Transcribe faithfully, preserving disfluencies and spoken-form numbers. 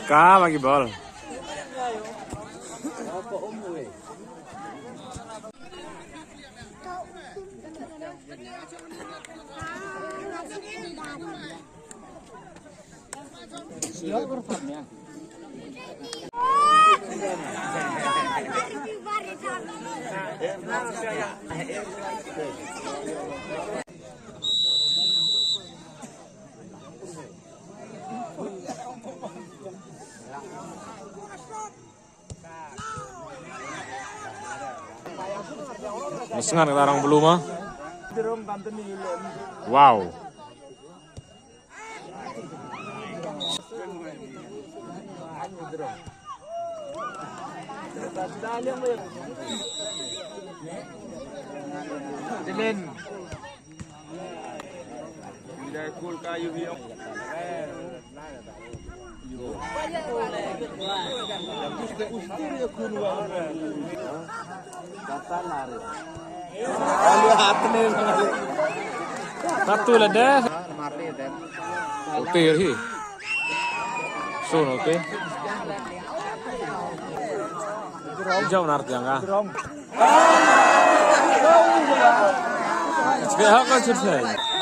Ka bagi bol. Masngan ka rang bulu ma. Wow. Satu lah dah. Oke, hi. Sun, oke. Jauh nar tiang ah. Sekarang kan selesai.